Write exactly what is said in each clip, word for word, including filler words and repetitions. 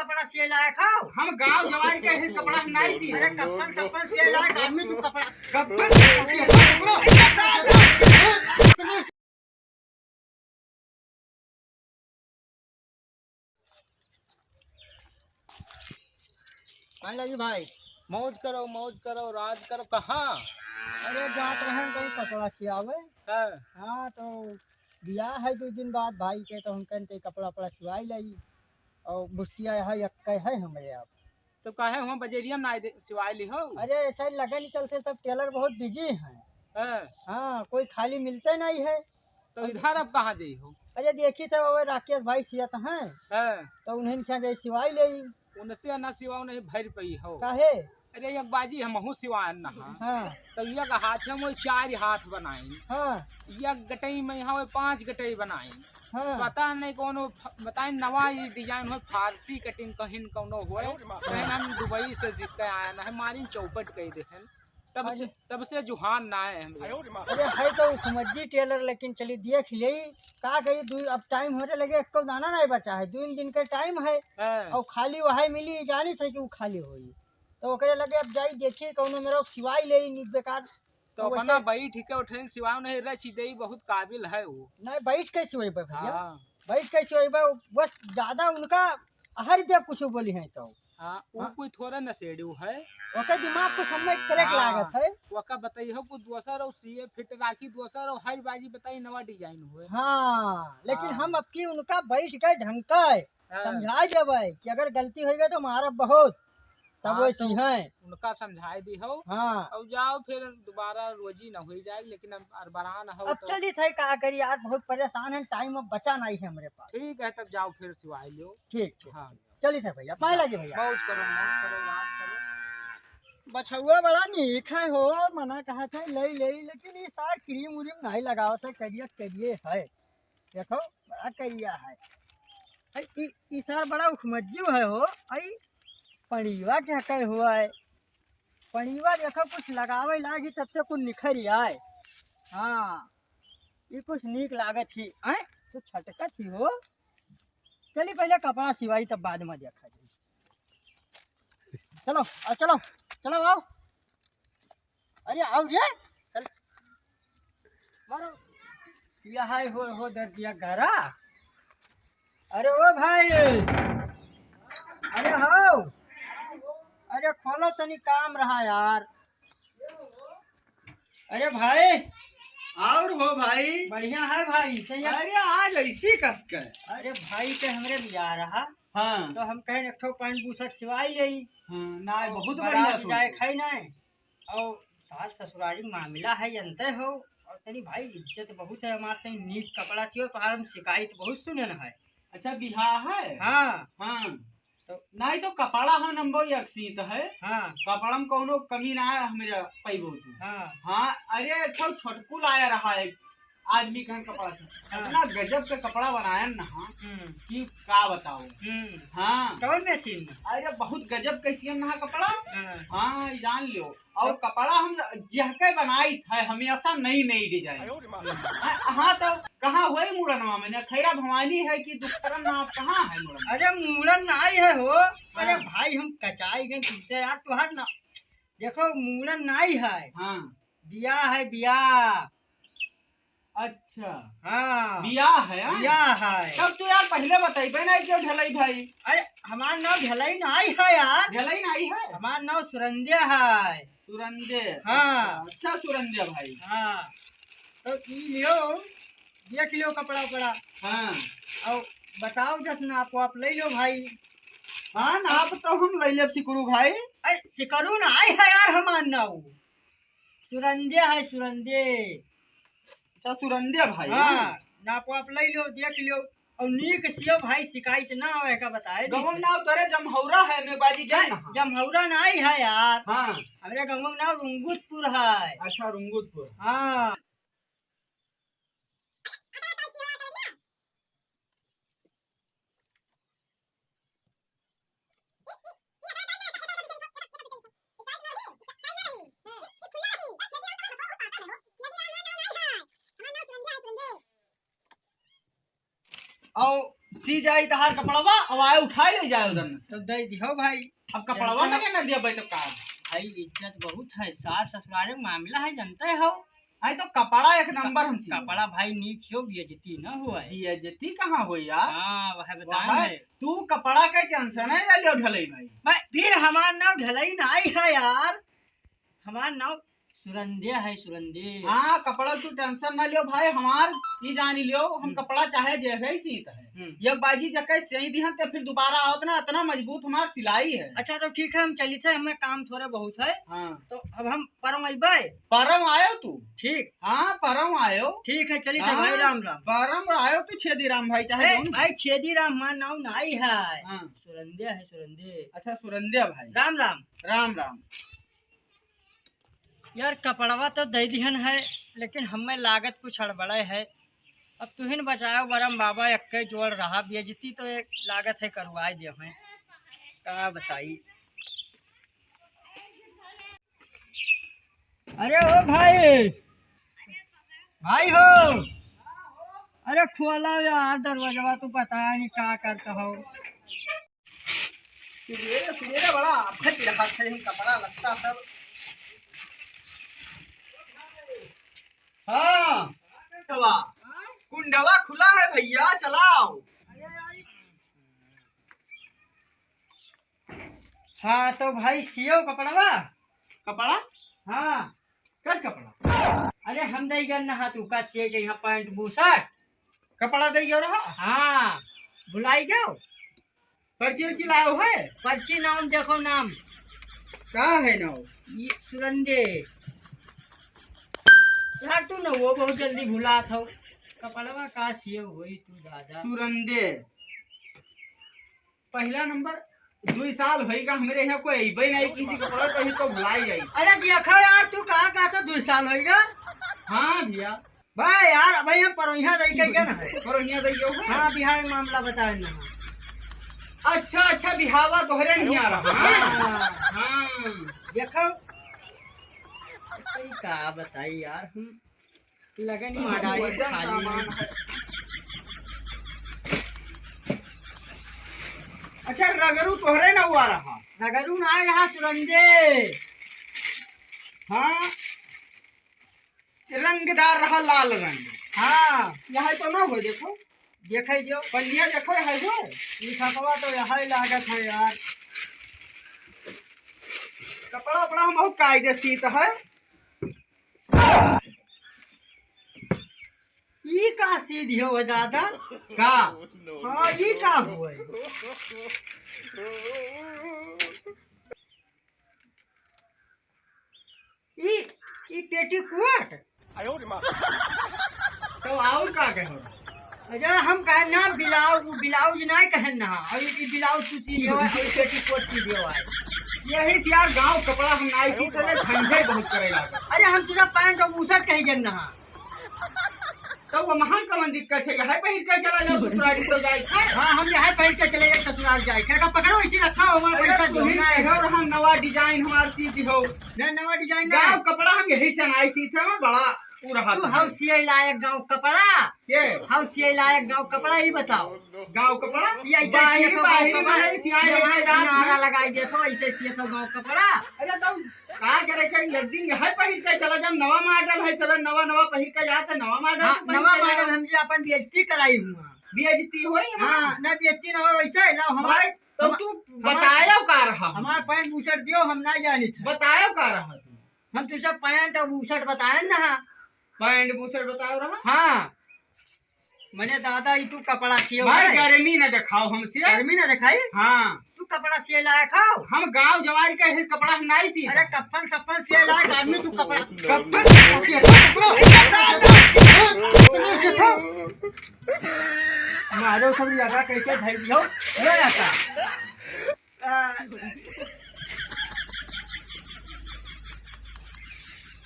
कपड़ा सिए लायक हो? हम गाँव जवार के ही कपड़ा हम नाहीं सिए। अरे कप्पन सप्पन सिए लायक आदमी तू कपड़ा। कप्पन कहाँ लगी भाई? मौज करो, मौज करो, राज करो। कहाँ? अरे जात रहे कहीं कपड़ा सियावे। हाँ। हाँ, तो बियाह है दो दिन बाद भाई के, तो हम कहन के कपड़ा वपड़ा सिवाई लाई। और बुस्टिया यहाँ यक्के है हमरे अब। तो काहे हुआ बजरिया में ना दे, सिवाई ली हो? अरे ऐसा ही लगन ही चलते, सब टेलर बहुत बिजी हैं। हाँ। हाँ, कोई खाली मिलते नहीं है। तो इधर अब कहाँ जाई हो? अरे देखी तो वो राकेश भाई सियत हैं। हाँ। तो उन्हें क्या जाए सिवाई ले। उनसे ना सिवा नहीं भर पई हो। काहे? अरे एक बाजी हमहू सिवान ना। हाँ। तो एक हाथ में वो चार हाथ बनाई। हाँ। एक गटई में यहाँ वो पांच गटई बनाई। हाँ। पता नहीं कौन वो फ-, बताए नवा ये डिजाइन हो, फारसी कटिंग कहीं कौनो हो, कहीं हम दुबई से सीख के आया ना है, मारिन चौपट कह दे हैं। तब से, अरे। तब से जुहान ना है हमरे। अरे है तो उखमज्जी टेलर, लेकिन चली देख ले का करी, दू अब टाइम होने लगे, एको दाना नहीं बचा है, दो दिन के टाइम है। हाँ। और खाली वही मिली, जानी थे कि वो खाली होई, तो ओकरे लगे अब जाई देखी कौनो मेरा सिवाई ले नी बेकार। तो तो अपना वैसे बैठ के उठेन सिवाओ नहीं, रच देई, बहुत काबिल है वो। नहीं, बैठ कैसे होई बा भैया? हाँ। बैठ कैसे होई बा? बस ज्यादा उनका हर दिया कुछ बोली है तो। हाँ, वो हाँ। कोई थोड़ा नशेड़ी है। ओकर दिमाग कुछ हमें करेक्ट हाँ। लागत है। ओका बताई हो कुछ दोसर और सीए फिट राखी दोसर और हर बाजी बताई नवा डिजाइन हुए। हाँ, लेकिन हाँ। हम अब की उनका बैठ के ढंग का है। हाँ। समझाए देबै कि अगर गलती होइ गई तो मारब बहुत, तब हाँ, वैसी तो हैं। उनका समझाए दी हो। हाँ। अब जाओ फिर दोबारा रोजी न हुई जाए, लेकिन अब अरबरान हो अब तो चली थे का करी यार, बहुत परेशान है, टाइम अब बचा नहीं है हमरे पास। ठीक है, तब जाओ फिर सिवाय लियो। ठीक, ठीक। हाँ। चली थे भैया, पाए लगे भैया। मौज करो, मौज करो, राज करो। बछउआ बड़ा नीक है हो, मना कहा थे ले ले, लेकिन ये सार क्रीम व्रीम नहीं लगावत है, करिए करिए है। देखो, बड़ा करिया है। आई, ई, ई सार बड़ा उखमज्जू है हो। आई, पड़ीवा के हकै हुआ है। पड़ीवा देखो, कुछ लगावे लागी, तब से कुछ निखर आए। हाँ, ई कुछ नीक लागत ही। आए, तो छटकत ही हो। चली, पहले कपड़ा सिवाई, तब बाद में देखा जाई। चलो, आओ, चलो, चलो, आओ। अरे, आओ रे, चल। मारो। यह है हो, हो दर्जिया घरा। अरे ओ भाई, अरे हो, अरे खोलो, तनी काम रहा यार। अरे भाई। और हो भाई? बढ़िया है भाई, सही है। अरे आज ऐसी कसक है। अरे भाई के हमरे बियाह रहा। हाँ। तो हम कहे एक ठो पैंट बुशर्ट सिवाई लेई। हाँ, ना, बहुत बढ़िया बारात सोच जाए है। खाई ना। और सास ससुरारी मामला है, जनते हो। और तनी भाई इज्जत बहुत है हमार, तनी नीक कपड़ा चाहिए, तो हम शिकायत बहुत सुने न है। अच्छा, बियाह है? हाँ। हाँ। तो नहीं तो कपड़ा हाँ नंबर एक सीत है। हाँ। कपड़ा में कौनो कमी ना है, हमें पैबो तू। हाँ। हाँ, अरे एक ठो छोटकू लाया रहा एक आदमी कहन कपड़ा था। हाँ। इतना गजब के कपड़ा बनायन ना, हाँ, हम्म। कि का बताओ। हम्म। हाँ। कौन मशीन में? अरे बहुत गजब के सियन ना कपड़ा। हाँ। हाँ, जान लियो। और तो कपड़ा हम जहके बनाई था हमेशा नई नई डिजाइन। अयो रे माँ। हाँ, हाँ, तो कहाँ हुई मुड़नवा में? खैरा भवानी है कि दुखरन ना, कहाँ है मुड़न? अरे मुड़न नाई है हो। अरे हाँ। भाई हम कचाई गए तुमसे यार, तुहार ना देखो मुड़न नाई है। हाँ। बियाह है, बियाह। अच्छा। हाँ। बियाह है, हाँ? बियाह है। तब तू यार पहले बताइबे ना क्यों ढलाई भाई? अरे, हमार नाव ढलाई नाई है यार। ढलाई नाई है? हमार नाव सुरंदिया है। सुरंदे। हाँ। अच्छा, अच्छा सुरंदे भाई। हाँ। तो ई लियो, देख लियो कपड़ा उपड़ा। हाँ। और बताओ जस नाप वाप ले लो भाई। हाँ, नाप तो हम ले लेब सिकरू भाई। अरे, सिकरू नाई है यार हमार नाव। सुरंदे है, सुरंदे। अच्छा, सुरंदे भाई। हाँ, नाप वाप ले लो, देख लो। और नीक सियो भाई, शिकायत ना आवे का बताए दी। गंवक नाव तोरे जमहौरा है, में बाजी जाए ना। जमहौरा नाई है यार। हाँ। हमरे गंवक नाव रुंगुतपुर है। अच्छा, रुंगुतपुर। हाँ। और टूटी जाई तहार कपड़वा, अब आए उठाए ले जाए उधर से। तो दे दिहो भाई। अब कपड़वा ना ना दिया भाई, तो का? भाई, इज्जत बहुत है, सास ससुरारे में मामला है, जानते हो। आई तो कपड़ा एक नंबर हम सी। कपड़ा भाई नीक से बेइज्जती न हुआ है। बेइज्जती कहाँ हुई यार? हाँ, वह बताएं है। तू कपड़ा के tension है, ले लियो ढलई भाई। भाई, फिर हमार नाव ढलई नाई है यार, हमार नाव सुरंदे है, सुरंदे। हाँ, कपड़ा तू tension ना लियो भाई, हमार ई जानी लियो, हम हम्म। कपड़ा चाहे जे है सीत है। हम्म। ये बाजी जके सही दिहन ते फिर दोबारा आवत ना, इतना मजबूत हमार सिलाई है। अच्छा तो ठीक है, हम चलित है, हमें काम थोड़ा बहुत है। हाँ। तो अब हम परम अइबे। परम आयो तू? ठीक। हाँ, परम आयो। ठीक है, चलित है हाँ, भाई, राम राम। परम आयो तू छेदी राम भाई, चाहे ए, जौन भाई, छेदी राम हमार नाव नाई है। हाँ। सुरंदे है, सुरंदे। अच्छा, सुरंदे भाई। राम राम। राम राम। यार, कपड़वा तो दे दिहन है, लेकिन हमें लागत कुछ हड़बड़े है। अब तुहिन बचाओ बरम बाबा, एक्के जोड़ रहा, बेइज्जती तो एक लागत है, करवाए दे हमें। का बताई? अरे ओ भाई, भाई हो, अरे खोला यार दरवाजवा, तू पता नहीं का करता हो। सुबेरे सुबेरे बड़ा आफत रहत है, हम कपड़ा लत्ता सब। हाँ, कुंडवा, कुंडवा खुला है भैया, चलाओ। हाँ तो भाई सियो कपड़वा। कपड़ा? हाँ। कस कपड़ा? अरे हम दई गन ना, तू का चाहिए कि यहाँ पैंट बुशर्ट? कपड़ा दई गयो रहा? हाँ, भुलाई गयो। पर्ची उर्ची लाओ है? पर्ची नाम देखो नाम। का है नाम? ये सुरंदे। यार तू न वो बहुत जल्दी भुलात हो। कपड़वा का सियो होई तू दादा। सुरंदे। पहला नंबर, दुई साल होइगा हमरे यहाँ कोई अइबे नहीं किसी कपड़ा, तो ही तो भुलाई जाई। अरे देखो यार, तू कहाँ कहाँ तो दुई साल होइगा? हाँ भैया। भाई यार, भाई हम परोहिया दई के गए ना। परोहिया दई गए हो? हाँ, बिहार में मामला बताए ना। अच्छा, अच्छा, बिहावा तोहरे नहीं आ रहा। हाँ। हाँ। देखो, कोई का बताई यार, हम लगन माडारी वजन खाली सामान है। अच्छा, रगरू तोहरे ना हुआ रहा? रगरू ना रहा, सुरंगे। हाँ, रंगदार रहा, लाल रंग। हाँ। यह तो ना हो, देखो। देखे जो। पन्निया देखो, है हो। लिखकवा तो यह लागत है यार। कपड़ा उपड़ा हम बहुत कायदे सीत है। ई का सीधी हो दादा? का? हाँ, ई का हुआ? ई, ई पेटीकोट? तो और का कहो? अच्छा, हम कहे ना ब्लाउज, उ ब्लाउज ना कहे ना, और ई ब्लाउज तू सी लियो है, और पेटीकोट सी लियो है। यही से यार गाँव कपड़ा हम नाई सीते, झंझट बहुत करे लागल। अरे हम तुझे पैंट और बुशर्ट कही गन ना। तो वो महान कमन दिक्कत है, यह पहिर के चला जाओ ससुरारी तो जाए है। हाँ, हम यह पहिर के चले जाए ससुराल जाए है। का पकड़ो इसी रखा हो, हमारा अरे पैसा तुम ही देना है। कहो रहा नवा डिजाइन हमार सी दिहो। ना, नवा डिजाइन ना। गाँव कपड़ा हम यही से नाई सीते हैं, बड़ा उ रहा तू था। हौ सिए लायक गाँव कपड़ा। के? हौ सिए लायक गाँव कपड़ा ही बताओ। गाँव कपड़ा? ये ऐसे बाहिर, सिए तो बाहिर गाँव कपड़ा। में नहीं सियाए जवान लेके जात नारा हैं। लगाई देतो, ऐसे सिए तो गाँव कपड़ा। अरे तो का करे के, एक दिन यह पहिर के चला जाम, नवा मॉडल है, सब नवा नवा पहिर के जात है, नवा मॉडल हाँ, पहिर नवा के मॉडल जाओ। हम जी अपन बेइज्जती कराई हुआ। बेइज्जती होई ना? हाँ, ना बेइज्जती ना हो, वैसे लाओ हमार भाई, तो हम तू हमार बतायो का रहा? हमार पैंट बुशर्ट दियो, हम ना जानित है। बतायो का रहा तू? हम तुझे पैंट और बुशर्ट बताए ना। पैंट बुशर्ट बताओ रहा? हाँ। मने दादा, ई तू कपड़ा सियो भाई, है? गर्मी ना दिखाओ हमसे। गर्मी ना दिखाई? हाँ। तू कपड़ा सिए लायक हो? हम गाँव जवार के है, कपड़ा हम नाई सी। अरे कफन सफन सिए लायक आदमी तू कपड़ा। कफन सफन सिए लायक। मारो सब लगा कैसे धर दियो। ये आता।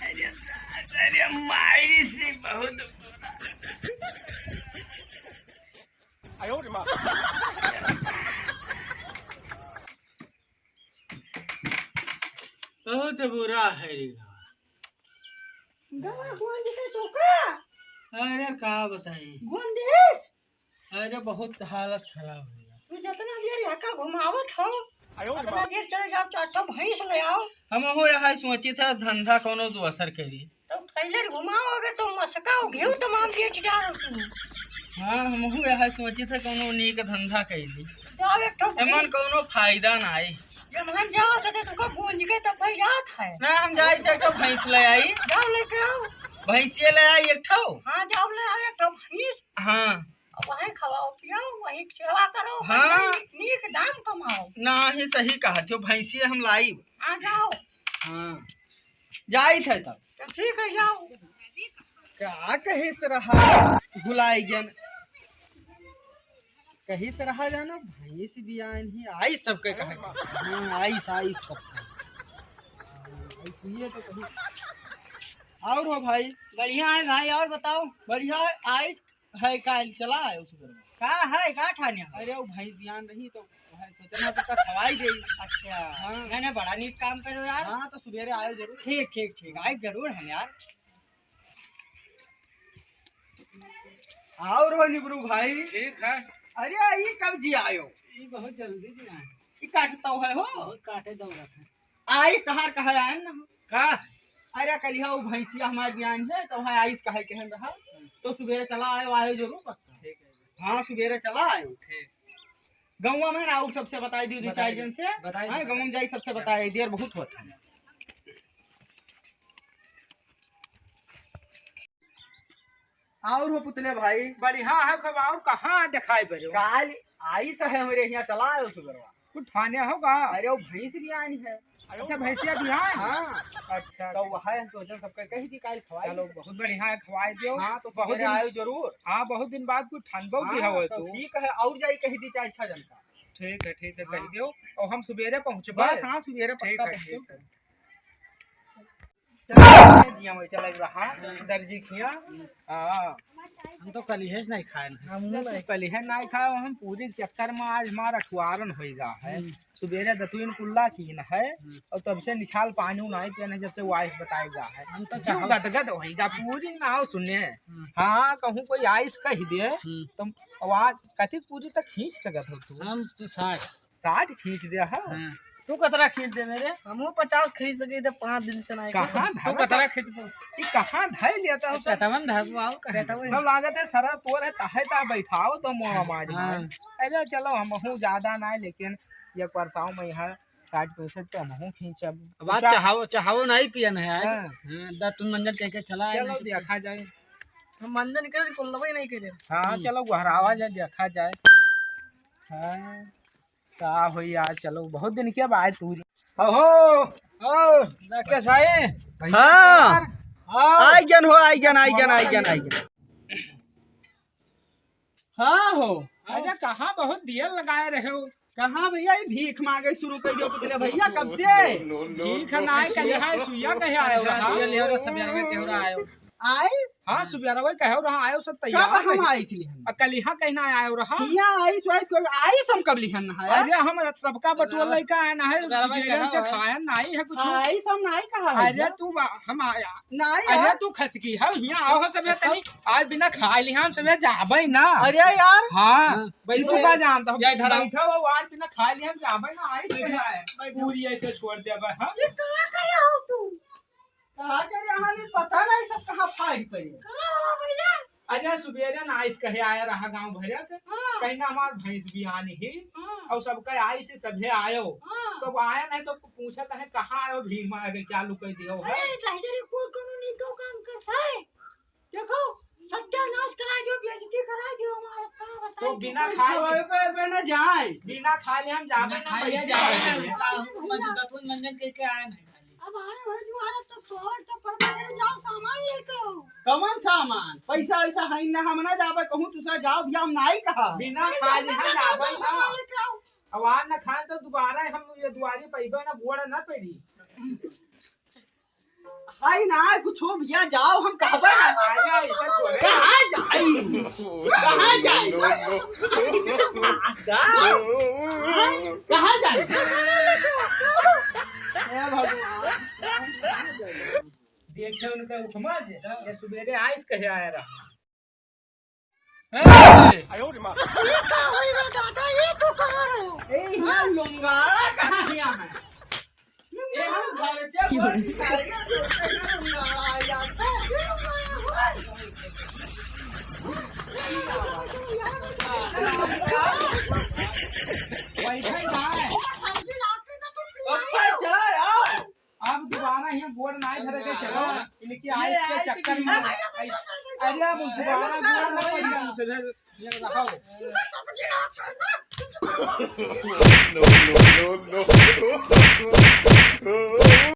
अरे, अरे, मायरी से बहुत बुरा। बहुत बुरा है रे। गवा गोंद के तो का? अरे, का बताई? गोंद देस? अरे बहुत हालत खराब हो गया। तू जितना देर यहाँ का घुमावत हो, उतना देर चले जाओ, चार ठो भैंस ले आओ। हमहू यह सोचित है धंधा कौनो दोसर करी। तो कैले घुमाओ, अगर तो मसका हो घेऊ तमाम बेच डालो तू। हाँ, हमहू यह सोचित है कौनो नीक धंधा कैली। जाओ एक ठो एमन भैंस। कौनो फायदा ना आई। जब हम जाओ तो तुमको गूंज के तब भाई जात है। ना, हम जाई थे एक ठो भैंस ले आई। जाओ लेके आओ। भैंसिए ले आई एक ठो। हाँ, जाओ ले आओ एक ठो भैंस। हाँ। अब वहीं खवाओ पियाओ, वहीं सेवा करो, हाँ। वहीं नीक दाम कमाओ। ना ही सही कहा थियो, भैंसिए हम लाई। आ जाओ। हाँ। जाई थे तब। तो ठीक है, जाओ। का कहिस रहा, भुलाई गन। कहिस रहा जानो, भैंस बियान ही, आइस सबके कहे। हाँ, आइस, आइस सबके। हाँ, आइस, ये तो कहिस। और हो भाई? बढ़िया है भाई, और बताओ? बढ़िया है, आइस है, काल चला आयो सुबह में। का है, का ठाने हो? अरे, वो भैंस बियान रही तो वह सोचा ना तो खवाई दे। अच्छा, हाँ। नहीं, नहीं, बड़ा नीक काम करो यार। हाँ, तो सुबेरे आयो जरूर। ठीक, ठीक, ठीक, आए जरूर हम यार। और हो निबरू भाई? ठीक है। अरे, ई कब जी आयो? ई बहुत जल्दी जी आए। ई काटता है हो? बहुत काटे दौड़त है। आइस तहार कहे आयन ना। का? अरे कलिहा वो भैंसिया हमार बियान है, तो वहाँ आइस कहे कहन रहा। तो सुबेरे चला आयो, आयो जरूर पक्का। ठीक है। हाँ, सुबेरे चला आयो। ठीक। गौवा में ना और सबसे बताई दी, दो बताई चार दी। जन से। बताई हाँ, दी। गौवा में जाई सबसे बताई दी, और बहुत होता है। और हो पुतले भाई? बढ़िया है, कब और कहाँ दिखाई पड़ो? काल आइस है हमरे यहाँ, चला आयो सुबेरवा। कुछ ठाने हो का? अरे वो भैंस बियान है। अच्छा, भैंसिया बियान? हाँ। अच्छा, तो अच्छा। वह हम सोचन सबके कही थी काल खवाई। चलो, बहुत बढ़िया है, खवाई दियो। हाँ, तो बहुत सुबेरे दिन आयो जरूर। हाँ, बहुत दिन बाद कुछ ठानबो की हाँ, हो तो तू। ठीक है, और जाई कही दी चार छह जन का। ठीक है, ठीक है, हाँ। कही दियो। और हम सुबेरे पहुँचबे। बस, हाँ, सुबेरे ठीक पक्का है, पहुँचो। ठीक है। चलो, जिया वही चला रहा, दर्जी खिया। हाँ। हम तो कलिहेज नहीं खाए हैं। हम तो कलिहेज नहीं खाए, हम पूरी चक्कर में आज हमारा अठवारन होई गा है। हम्म। सुबेरे दतुइन कुल्ला कीन है, हम्म। और तब से निछाल पानी नहीं पियन है, जब से वो आइस बताए गा है। हम तो जो चाहो गदगद होई गा, पूरी ना हो सुने। हम्म। हाँ, कहूँ कोई आइस कह दे, हम्म। तो आवाज कतिक पूरी तक खींच सकत हो तू? हम तो साठ। साठ खींच दे, हाँ। हाँ। तू कतरा खींच दे मेरे? हमहू पचास खींच सके थे, पाँच दिन से नहीं कहाँ खींच। तू धरा कतरा था? खींच दे? ई कहाँ धर लेता हो सब? पेटवन धरवाओ, कहाँ? पेटवन। सब लागत है सरा तोर है, ताहे ता बैठाओ तो मुँह मारी। हाँ। अरे चलो, हमहू ज्यादा ना, लेकिन ये परसाव में यहाँ साठ पैंसठ तो हमहू खींचब। अब आज चा- चाहो, चाहो नहीं पियन है आज। हाँ। हाँ, दतुन मंजन कह के चला है, चलो नहीं तो देखा जाए। हम मंजन करे, कुल्लवा ही नहीं करे। हाँ, हम्म। चलो, गोहरावा जाए, देखा जाए। हाँ, का होई आज, चलो, बहुत दिन के बाद तू। हो, हो, राकेश भाई। हाँ। हाँ। आई गन हो, आई गन, आई गन, आई गन, आई गन। हाँ हो। अरे, कहाँ बहुत दिया लगाए रहे हो? कहाँ भैया, ये भीख मांगे शुरू कर दियो पुतले भैया, कब से? भीख ना आए, कल यहाँ सुइया कहे आयो रहा। सुइया लिया रहा, सब यार, मैं कह रहा आयो। आए? हाँ, सुबेरवा कहो रहा आयो सब तैयार कब हम रही। आइस लिहन? आ, कलिहा कहना आयो रहा। किया आइस वाइस कोई आइस हम कब लिहन ना है? अरे हम सबका बटोर लेके आए ना है, सुबेरवा सुबेरन कहो से है। खाया नहीं है कुछ। आइस हम नहीं कहा है अरे भैया। तू बा-, हम आया। नहीं अरे यार। तू खसकी है, यहाँ आओ हम सब खसका? तनी, आज बिना खाए लिहा हम सब जाबे ना। अरे यार। हाँ, हाँ। बैठो तू का जानता हो, या इधर आओ। बैठो हो, आज बिना खाए लिहा हम जाबे ना, आइस बैठो, कहाँ है? बैठो। पूरी ऐसे छोड़ दे बे, हाँ? ये का करे हो तू? कहाँ के रहा नहीं पता नहीं, सब कहाँ फाइट करे। कहाँ रहा भैया? अरे सुबेरे ना आइस कहे आया रहा गाँव भरक, हाँ। कहीं ना हमार भैंस बियान ही, हाँ। और सबका आइस सभे आयो। हाँ। तो वो आया नहीं तो पूछत है कहाँ आयो, भीख मांगे चालू कर दियो है। अरे दहिजरी को कोनो नहीं तो काम करता है। देखो, सत्यानाश करा दियो, बेइज्जती करा दियो हमारा, का बताएं तो बिना तुमको? खाए खवाए पे, पे ना जाए। बिना खाए हम जाबे बिना ना खाए बैठे जाए। जाए। हम दतुन मंजन के, के आए नहीं खाली। अब आए हो दुआरा तो खवाए तो परमेश्वर जाओ सामान लेके आओ। कौन सामान? पैसा वैसा है ना, हम ना जाबे, कहूँ तुसा जाओ, भैया हम नहीं कहा। बिना अरे खाए जाओ, हम जाबे जाओ ना। सामान लेके आओ। अब आज ना खाए तो दोबारा हम ये दुआरी पैबे ना, गोड़ ना पैरी। हाय ना, कुछ हो भैया, जाओ, हम कहबे ना। अरे, ऐसा थोड़े। कहाँ जाई? कहाँ जाई? कहाँ जाई? हे भगवान। देखे उनका उपमा दे, ये सुबेरे आइस कहे आया रहा। ए! ये का होई रे दादा, ये तू कहाँ रहे हो? ए, यहाँ लुंगाड़ा कहाँ हिया है? ए, हम घर से बोल के आ रहे हैं, तो यहाँ लुंगाड़ा आ जाता है। ये लुंगाड़ा हुआ है। बैठे ना है। सब्जी लाके ना तुम ऊपर चला यार। अब दोबारा यहाँ गोड़ नाई धरे के चलो, हाँ। इनके ये आइस के आइस चक्कर की में। अरे अब दोबारा गोड़ ना पड़ी। तुमसे फिर ये रखो। No, no, no, no।